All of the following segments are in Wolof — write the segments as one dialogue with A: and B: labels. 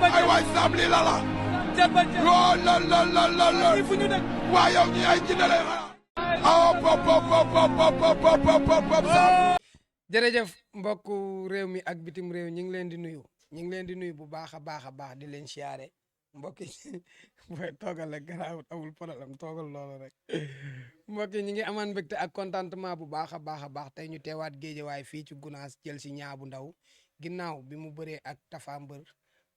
A: ay waay Sam lii la la. lool lool lool lool lool. waa yow ñi ay jinne lay ah pop pop pop pop pop pop.
B: jërëjëf mbokku réew mi ak bitim réew ñu ngi leen di nuyu ñu ngi leen di nuyu bu baax a baax di leen siyaare mbokk yi booy toogal rek garaawut amul problème toogal loolu rek mbokk yi ñu ngi amaan mbégte ak contentement bu baax a baax tey ñu teewaat géejawaay fii ci Gunaas jël si Niang bu Ndaw ginnaaw bi mu bëree ak Tapha Mbeur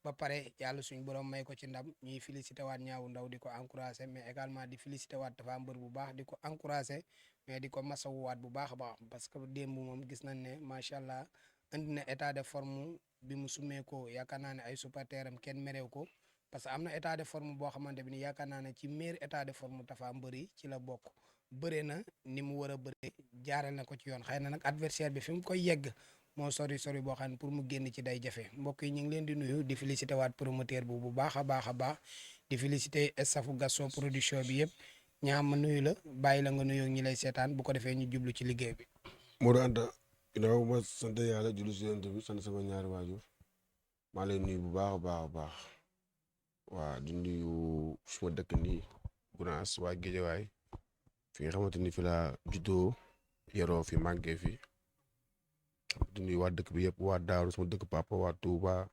B: ba pare yàlla suñu borom may ko ci ndam ñuy félicité waat Niang bu Ndaw di ko encouragé mais également di félicité waat Tapha Mbeur bu baax di ko encouragé mais di ko masawuwaat bu baax a baax parce que démb moom gis nañ ne macha allah indi na état de forme bi mu sumee ko yaakaar naa ne ay supporteram kenn merew ko parce que am na état de forme boo xamante bi ni yaakaar naa ne ci meilleur état de forme Tapha Mbeur yi ci la bokk bëre na ni mu war a bëre jaareel na ko ci yoon xëy na nag adversaire bi fi mu koy yegg moo sori boo xam ne pour mu génn ci day jafe mbokk yi ñu ngi leen di nuyu di félicité waat promoteur bu baax a baax di félicité staffu Gaston production bi yëpp ñaam ma nuyu la bàyyi la nga nuyoo ñi lay seetaan bu ko defee ñu jublu ci liggéey bi.
C: Modou Anta ginnaaw ma sant yàlla julli si yonent bi sant sama ñaari waajur maa lay nuyu bu baax a baax waa di nuyu suma dëkk nii Gunaas waa Géejawaay fi nga xamante ni fi laa juddoo yaroo fi màggee fi di nuyu waa dëkk bi yëpp waa Daaru sama dëkk papa waa Touba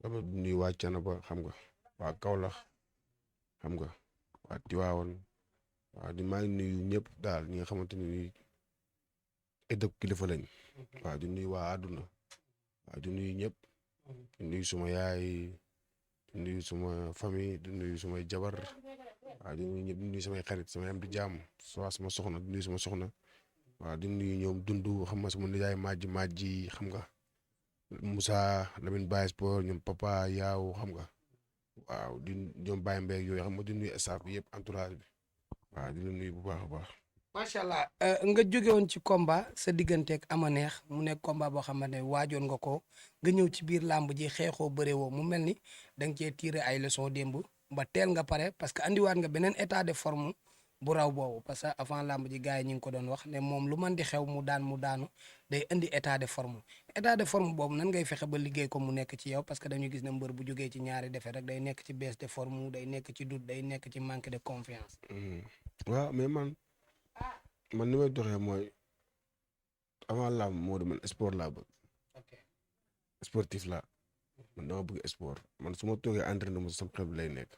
C: di nuyu waa Canaba xam nga waa Kaolack xam nga waa Tiwaawan waaw maa ngi nuyu ñëpp daal ñi nga xamante ni ay dëkk kilifa lañ waaw di nuyu waa àdduna waaw di nuyu ñëpp di nuyu suma yaay di nuyu suma famille di nuyu sumay jabar waaw di nuyu ñëpp di nuyu samay xarit samay am di jàmm soit sama soxna di nuyu sama soxna waaw di nuyu ñoom dundu xam nga sama nijaay majji xam nga Moussa Lamine Baye Sport ñoom papa yaaw xam nga waaw di ñoom Baye Mbeeg yooyu xam nga di nuyu staff bi yëpp entourage bi waaw di la nuyu bu baax a baax.
B: macha allah nga jóge woon ci combat sa digganteeg ama neex mu nekk combat boo xamante ne waajoon nga ko nga ñëw ci biir làmb ji xeexoo bëre woo mu mel ni da nga cee tiré ay leçons démb ba teel nga pare parce que andiwaat nga beneen état de forme bu raw boobu parce que avant làmb ji gars yi ñu ngi ko doon wax ne moom lu man di xew mu daanu day indi état de forme boobu nan ngay fexe ba liggéey ko mu nekk ci yow parce que dañu gis ne mbër bu jógee ci ñaari defet rek day nekk ci baisse de forme day nekk ci doute day nekk ci manque de confiance.
C: waaw mais man ni may doxee mooy avant làmb moo di man sport laa bëgg sportif laa man dama bëgg sport man su ma toogee entraîné mo sama xel bi lay nekk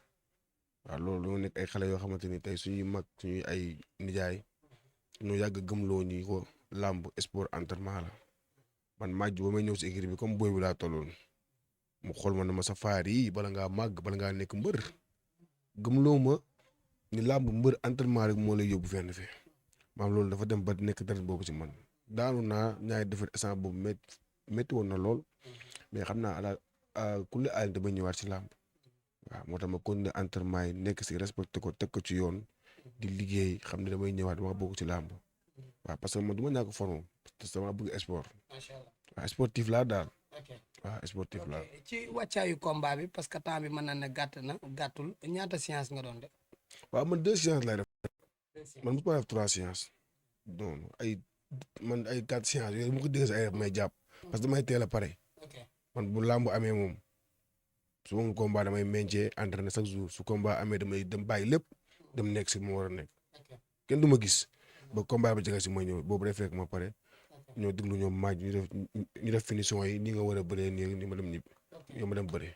C: waaw loolu dama nekk ay xale yoo xamante ni tey suñuy mag suñuy ay nijaay ñu yàgg gëmloo ñi ko làmb sport entraînement la man màjj ba may ñëw si équipe bi comme booy bi laa tolloon mu xool ma ne ma sa faar yi bala ngaa màgg bala ngaa nekk mbër gëmloo ma ni làmb mbër entraînement rek moo lay yóbbu fenn fi maam loolu dafa dem ba nekk dara boobu si man daanu naa ñaari defet instant boobu métti woon na lool mais xam naa ala ku la aal ba ñëwaat si làmb waaw moo tax ma continuer entraînement yi nekk si respecté ko teg ko ci yoon di liggéey xam ne damay ñëwaat dama bokk ci làmb waaw parce que man du ma ñàkk forme parce que dama bëgg sport waaw sportif laa daal waaw sportif laa.
B: ci wàccaayu combat bi parce que temps bi mën na ne gàttul ñaata séance nga doon def.
C: waaw man 2 séances lay def man mu ko def 3 séances non ay 4 séances yooyu mu ko dégg si ay may jàpp parce que damay teel a pare man bu làmb amee moom su ma combat damay meññee entraîné chaque jour su combat amee damay dem bàyyi lépp dem nekk si mu war a nekk kenn du ma gis ba combat ba jege si ma ñëw boobu day fekk ma pare ñoo déglu ñoom maaj ñu def finition yi ni nga war a bëree nii ma dem ñibbi yow ma dem bëree.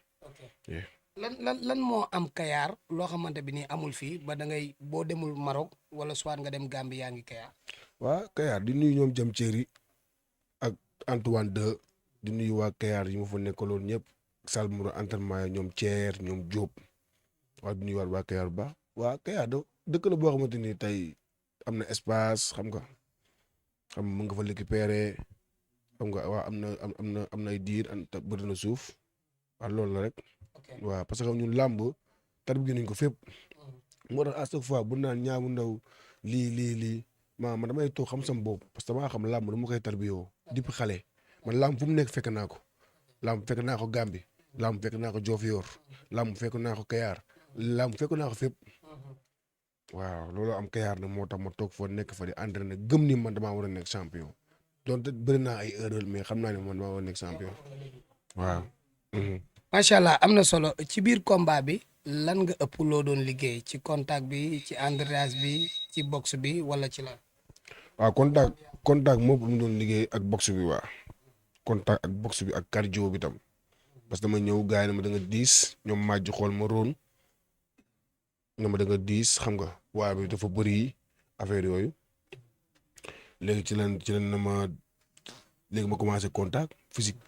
B: lan moo am Kayar loo xamante bi nii amul fii ba da ngay boo demul Maroc wala soit nga dem Gambie yaa ngi Kayar.
C: waaw Kayar di nuyu ñoom Jam Thierry ak Antoine De di nuyu waa Kayar yi ma fa nekkaloon ñëpp salle mu entraînement ñoom Thier ñoom Diop waaw di nuyu waa Kayar bu baax waa Kayar dëkk la boo xamante ni tey am na espace xam nga mën nga fa récupérer xam nga waa am na ay diir bëri na suuf waaw loolu la rek. waaw parce que ñun làmb tarbi nañ ko fépp moo tax à chaque fois bu naan Niang bu Ndaw lii man damay toog xam sam bopp parce que damaa xam làmb dama koy tarbiyoo depuis xale man làmb fu mu nekk fekk naa ko làmb fekk naa ko Gambie làmb fekk naa ko Diofior làmb fekk naa ko Kayar làmb fekk naa ko fépp waaw loolu am Kayar nag moo tax ma toog foo nekk fa di entraîné gëm ni man damaa war a nekk champion donte bëri naa ay erreur mais xam naa ne man damaa war a nekk champion waaw.
B: macha allah am na solo ci biir combat bi lan nga ëpp loo doon liggéey ci contact bi ci endurance bi ci boxe bi wala ci lan.
C: waaw contact moo mu doon liggéey ak boxe bi waa contact ak boxe bi ak cardio bi tam parce que dama ñëw gars yi ne ma da nga diis ñoom màjj xool ma roon ne ma da nga diis xam nga waa bi dafa bëri affaire yooyu léegi ci leen na ma léegi ma commencé contact physique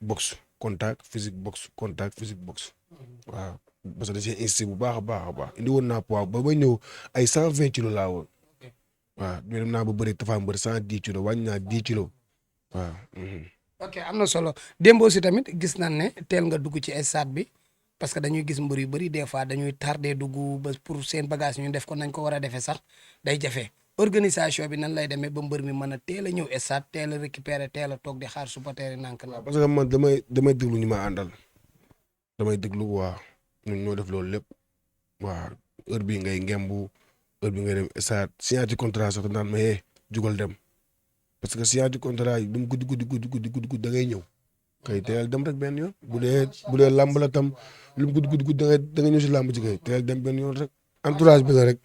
C: boxe contact physique boxe contact physique boxe waaw parce que da cee insisté bu baax a baax indi woon naa poids ba may ñëw ay 120 kilos laa woon waaw dem naa ba bëri Tapha Mbeur 110 kilos wàññi naa 10 kilos waaw.
B: ok am na solo démb aussi tamit gis nañ ne teel nga dugg ci stade bi parce que dañuy gis mbër yu bëri des fois dañuy tardé dugg ba pour seen bagage ñu def ko nañ ko war a defee sax day jafe organisation bi nan lay demee ba mbër mi mën a teel a ñëw stade teel a récupérer teel a toog di xaar supporter yi nànk na.
C: parce que man damay déglu ñu ma àndal damay déglu waa ñun ñoo def loolu lépp waa heure bii ngay ngembu heure bi ngay dem stade signature contrat sax naan ma jugal dem parce que signature contrat yi lu mu guddi da ngay ñëw kay teel dem rek benn yoon bu dee làmb la tam lu mu guddi da ngay ñëw si làmb ji kay teel dem benn yoon rek entourage bi la rek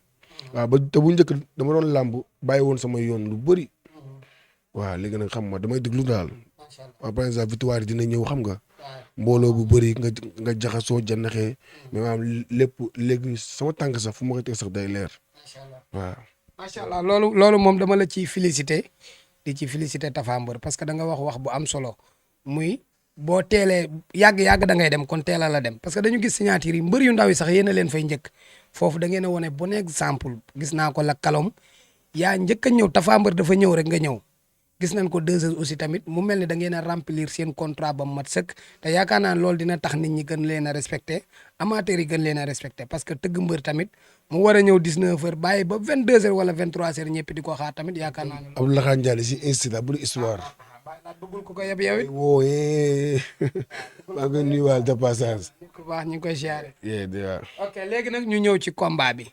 C: waaw ba te bu njëkk dama doon làmb bàyyi woon sama yoon lu bëri waaw léegi nag xam nga damay déglu daal waaw par exemple victoire dina ñëw xam nga mbooloo bu bëri nga jaxasoo jannaxee mais maanaam lépp léegi sama tànk sax fu ma ko teg sax day leer waaw.
B: macha allah loolu moom dama la ciy félicité di ci félicité Tapha Mbeur parce que da nga wax bu am solo muy boo teelee yàgg da ngay dem kon teela la dem parce que dañu gis signature yi mbër yu ndaw yi sax yéen a leen fay njëkk foofu da ngeen a wane bon exemple gis naa ko la kalom yaa njëkk a ñëw Tapha Mbeur dafa ñëw rek nga ñëw gis nañ ko 2 heures aussi tamit mu mel ni da ngeen a remplir seen contrat ba mu mat sëkk te yaakaar naa loolu dina tax nit ñi gën leen a respecté amateurs yi gën leen a respecté parce que tëgg mbër tamit mu war a ñëw 19 heures bàyyi ba 22 heures wala 23 heures ñëpp di ko xaar tamit yaakaar naa ne.
C: Abdou Lakhan Ndiaye si institut bu histoire.
B: bëggul ko yeb yow it.
C: wooyee maa ngi koy nuyuwaale de passage.
B: ku baax ñu ngi koy siyaare.
C: waaw.
B: ok léegi nag ñu ñëw ci combat bi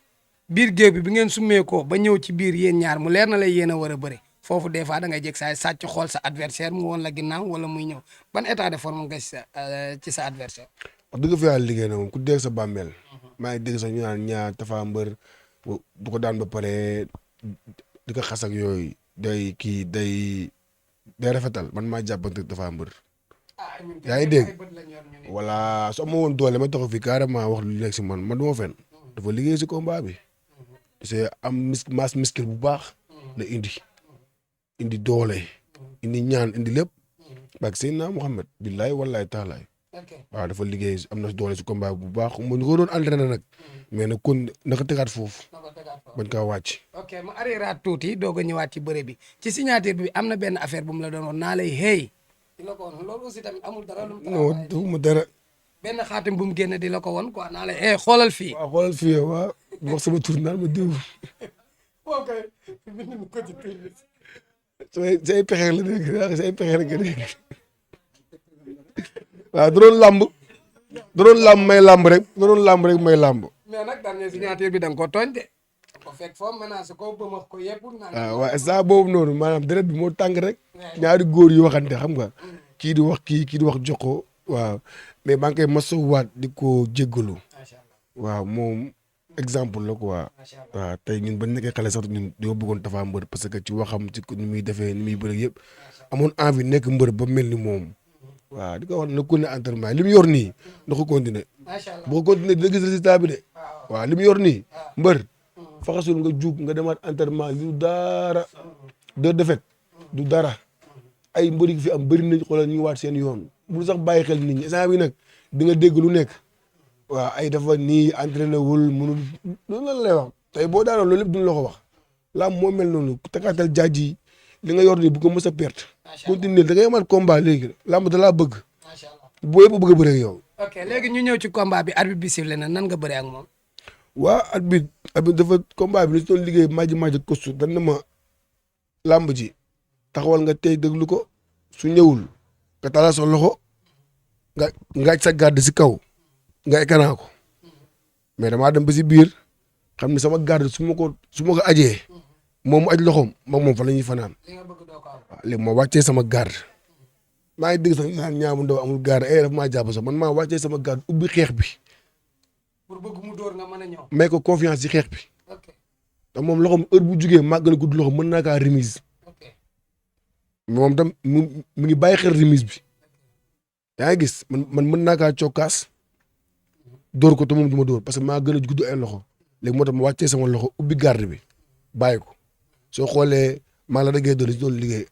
B: biir géew bi ngeen summee ko ba ñëw ci biir yéen ñaar mu leer na la yéen a war a bëre foofu des fois da ngay jég saay sàcc xool sa adversaire mu woon la ginnaaw wala muy ñëw ban état de forme nga ci sa adversaire.
C: wax dëgg fa yàlla liggéey na moom ku dégg sa bàmmeel maa ngi dégg sax ñu naan ñaar Tapha Mbeur du ko daan ba pare di ko xas ak yooyu day rafetal man maa jàppante Tapha Mbeur yaa ngi dégg voilà su ma woon doole ma taxaw fii carrément wax lu nekk si man du ma fen dafa liggéey si combat bi c'est am masse muscle bu baax la indi doole indi ñaan indi lépp baag Seydina Mohamed billahi wallahi taalaay waaw dafa liggéey am na doole si combat bu baax mu ñu ko doon entraîné nag mais nag kon naka tegaat foofu bañ kaa wàcc.
B: ok ma arrière tuuti doog a ñëwaat ci bëre bi ci signature bi am na benn affaire bu mu la doon wax naa lay hey. di la ko woon loolu aussi tamit amul dara lu mu.
C: non defuma dara.
B: benn xaatim bu mu génne di la ko woon quoi naa lay hey xoolal fii.
C: waaw xoolal fii waaw wax sama tur naan ma diw.
B: ok bind ko ci tur bi.
C: say pexe la dégg say pexe rek dégg waaw da doon làmb may làmb rek may làmb.
B: mais nag dernier signature bi da nga ko tooñ de. ko fekk foo menacé ko ba wax ko yëpp.
C: waaw waaye saa boobu noonu maanaam deret bi moo tàng rek. ñaari góor yu waxante xam nga. kii di wax kii di wax jox ko waaw mais maa ngi koy masawaat di ko jéggalu. waaw moom exemple la quoi. waaw tey ñun bañ nekkee xale sax ñun dañoo bëggoon Tapha Mbeur parce que ci waxam ci ni muy defee ni muy bëre yëpp amoon envie nekk mbër ba mel ni moom. waaw di ko wax na continuer entraînement li mu yor nii na ko continuer boo ko continuer dina gis résultat bi de waaw li mu yor nii mbër faxasul nga juug nga demaat entraînement li du dara de defet du dara ay mbër yi fi am bëri nañ xoolal ñu ngi waat seen yoon bu sax bàyyi xel nit ñi instant bi nag di nga dégg lu nekk waaw ay dafa nii entraîné wul mënul loolu lan lay wax tey boo daanoon loolu lépp duñ la ko wax laam moo mel noonu takaatal jaaj yi li nga yor nii bu ko mës a perte continuer da ngay amaat combat léegi lamb da laa bëgg boo yëpp bëgg a bëre ak yow.
B: ok léegi ñu ñëw ci combat bi arbitre bi sifflé na nan nga bëree ak moom.
C: waa arbitre dafa combat bi li si doon liggéey maaji kostu dan na ma lamb ji taxawal nga tey déglu ko su ñëwul nga talal sa loxo nga ngaaj sa garde si kaw nga ekkanaa ko mais damaa dem ba si biir xam ne sama garde su ma ko ajee moom mu aj loxoom moom fa la ñuy fanaan waaw léegi ma wàccee sama garde maa ngi dégg sax naan Niang bu Ndaw amul garde daf maa jàpp sax man maa wàccee sama garde ubbi xeex bi.
B: pour bëgg mu dóor nga mën a ñëw.
C: may ko confiance ci xeex bi.
B: ok
C: ndax moom loxoom heure bu jugee maa gën a gudd loxo mën naa kaa remise.
B: ok
C: moom tam mu ngi bàyyi xel remise bi. yaa ngi gis man mën naa kaa cokkaas dóor ko te moom du ma dóor parce que maa gën a gudd ay loxo léegi moo tax ma wàccee sama loxo ubbi garde bi bàyyi ko soo xoolee maa la daggee doon si doon liggéey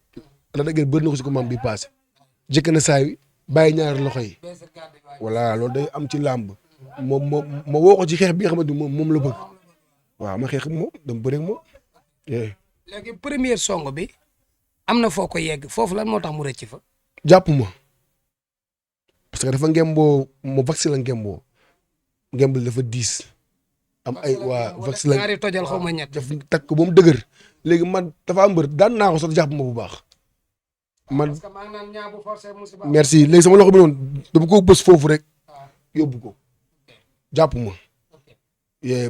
C: la daggee bëri na ko si commande bi passé jëkk na saa yi bàyyi ñaari loxo yi voilà loolu day am ci làmb ma woo ko ci xeex bi nga xamante ni moom la bëgg waaw ma xeex ak moom dama bëri ak moom.
B: léegi première song bi am na foo ko yegg foofu lan moo tax mu rëcc fa.
C: jàpp ma parce que dafa ngemboo mu vaccin la ngemboo ngemb dafa diis. am ay waa vaccin la
B: ñaari tojal xaw ma ñett.
C: daf takk ba mu dëgër léegi man dafa am mbër daan naa ko sax jàpp ma bu baax. man
B: parce que maa ngi naan ñaar bu forcé musiba.
C: merci léegi sama loxo bi noonu dama ko bës foofu rek yóbbu ko jàpp ma.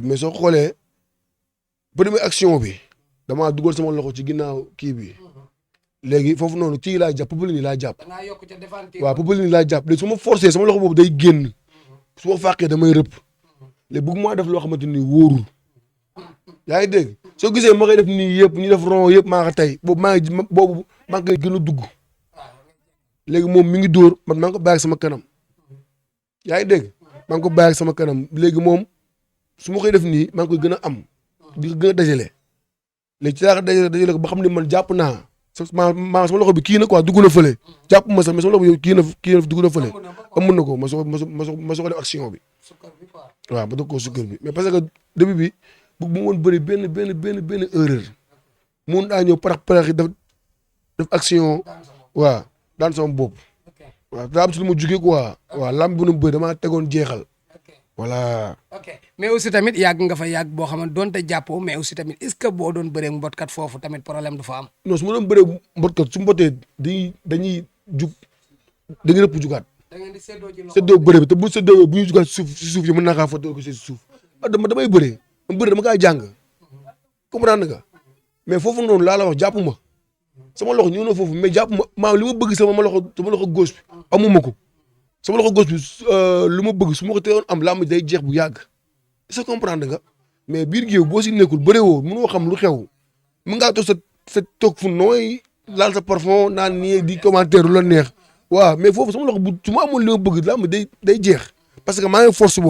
C: mais soo xoolee première action bi damaa dugal sama loxo ci ginnaaw kii bi léegi foofu noonu kii laa jàpp Popeline laa jàpp.
B: da ngaa yokk ca défense.
C: waaw Popeline laa jàpp léegi su ma forcé sama loxo boobu day génn su ma fàqee damay rëpp léegi bëgg maa def loo xamante ni wóorul yaa ngi dégg soo gisee ma koy def nii yëpp ñu def rond yëpp maa ko tey boobu maa ngi koy gën a dugg léegi moom mi ngi dóor man maa ngi ko bàyyi sama kanam yaa ngi dégg maa ngi ko bàyyi sama kanam léegi moom su ma koy def nii maa ngi koy gën a am di ko gën a dajale léegi ci laa ko dajale ko ba xam ne man jàpp naa sama loxo bi kii na quoi dugg na fële jàpp ma sax mais sama loxo bi kii na dugg na fële amun na ko ma soo ko def action bi waaw ba dog koo sukkër bi mais parce que début bi bu mu woon bëri benn erreur mun daa ñëw parax yi def action waaw daan sama bopp waaw daa am si lu ma jugee quoi waaw lamb bu nu bëri damaa tegoon jeexal voilà.
B: ok mais aussi tamit yàgg nga fa yàgg boo xamante doonte jàppoo mais aussi tamit est-ce que boo doon bëree mbotkat foofu tamit problème du fa am.
C: non su ma doon bëree mbotkat su mbotee dañuy jug dañuy rëpp jugaat.
B: da ngeen di
C: séddoo bëre bi te bu séddoo bu ñu jugaat si suuf yi mën naa kaa fa doo ko si suuf damay bëree dama kaa jàng comprendre nga mais foofu noonu laa la wax jàpp ma sama loxo ñëw na foofu mais jàpp ma maanaam li ma bëgg sama loxo gauche bi amuma ko sama loxo gauche bi lu ma bëgg su ma ko teewoon am làmb day jeex bu yàgg est-ce que comprendre nga mais biir géew boo si nekkul bëree woo mënoo xam lu xew mën ngaa toog sa toog fu nooy laal sa parfum naan nii di commentaire lu la neex waaw mais foofu sama loxo bu su ma amoon li ma bëgg làmb day jeex parce que maa ngi force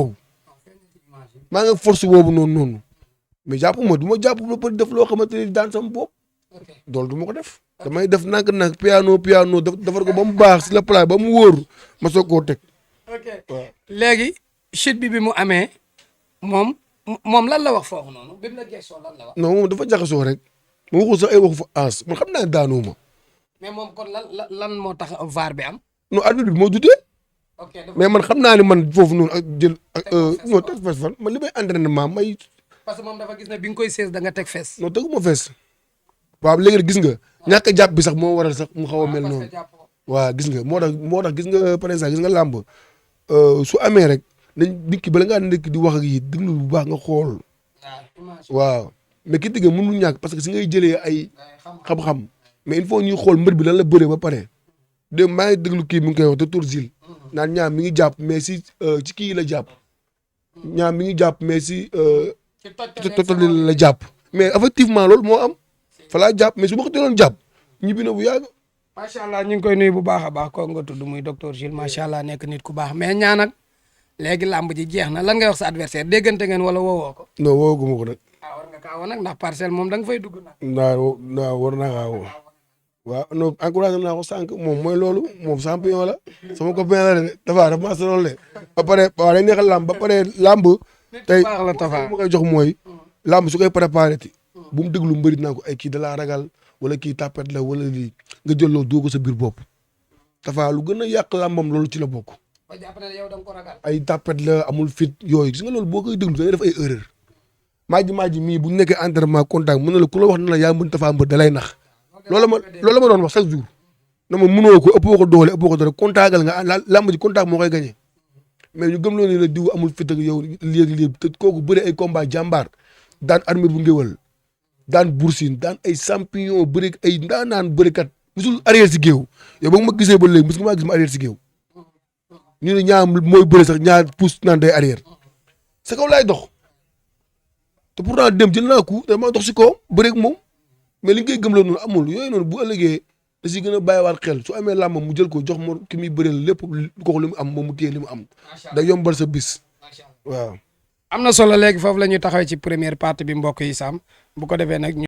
C: boobu noonu mais jàpp ma du ma jàpp ba pare def loo xamante ni daan sama bopp loolu du ma ko def damay def nag piano defar ko ba mu baax si la plat ba mu wóor ma soog koo teg.
B: ok léegi chute bi mu amee moom lan la wax foofu noonu bi mu la gëstoo lan la wax.
C: non moom dafa jaxasoo rek ma waxul sax ay waxu fa ans man xam naa daanu ma.
B: mais moom kon lan moo tax VAR bi am.
C: non arbitre bi moo dutee. mais man xam naa ne man foofu noonu ak jël non teg fees fan man li may entraînement may.
B: parce que moom dafa gis ne bi nga koy sees da nga teg fees.
C: non teguma fees. waaw léegi gis nga ñàkk a jàpp bi sax moo waral sax mu xaw a mel noonu. waaw gis nga moo tax gis nga par exemple gis nga làmb su amee rek nañ nit ki bala ngaa nekk di wax ak yi déglu bu baax nga xool. waaw mais ki digga mënul ñàkk parce que si ngay jëlee ay xam-xam mais il faut ñuy xool mbër bi lan la bëree ba pare. de maa ngi déglu kii mi ngi koy wax docteur Zil naan ñaar mi ngi jàpp mais si ci kii la jàpp ñaar mi ngi jàpp mais si totali la jàpp mais effectivement loolu moo am fa laa jàpp mais su ma ko teeloon jàpp ñibbi na bu yàgg.
B: macha allah ñu ngi koy nuyu bu baax a baax kooku nga tudd muy docteur Gilles macha allah nekk nit ku baax mais ñaan nag léegi làmb ji jeex na lan ngay wax sa adversaire déggante ngeen wala woowoo ko.
C: non woowaguma ko nag.
B: war nga kaa woo nag ndax parcelle moom da nga fay dugg nag.
C: war naa kaa woo. waaw non encouragé naa ko sànq moom mooy loolu moom champion la sama copain la de dafa maa sonal de ba pare waaw dañ neexal làmb ba pare làmb tey ma koy jox mooy làmb su koy préparé ti bu mu déglu mbëri naa ko ay kii da laa ragal wala kii tapet la wala lii nga jël loolu doo ko sa biir bopp dafa lu gën a yàq làmbam loolu ci la bokk ay tapet la amul fit yooyu gis nga loolu boo koy déglu da ngay def ay erreur maaji mii bu nekkee entraînement contact mën na la ku la wax na la yaa mën Tapha Mbeur da lay nax loolu ma doon wax chaque jour na ma mënoo ko ëppoo ko doole contactal nga làmb ji contact moo koy gagné mais ñu gëm loo ne la diw amul fit ak yow léegi te kooku bëri ay combat jàmbaar daan armée bu ngéwal daan Boursine daan ay champion bëri ay ndaanaan bërikat musul arrière si géew yow ba ma gisee ba léegi musul maa gis ma arrière si géew ñu ne ñaar mooy bëre sax ñaar pousse naan day arrière sa kaw laay dox te pourtant dem jël naa ko dama dox si kaw bëreeg moom mais li nga koy gëmloo noonu amul yooyu noonu bu ëllëgee da si gën a bàyyiwaat xel su amee làmb mu jël ko jox mo ki muy bëreel lépp kooku li mu am moom mu téye li mu am da yombal sa bis waaw.
B: am na solo léegi foofu la ñuy taxawee ci première partie bi mbokk yi Sam bu ko defee nag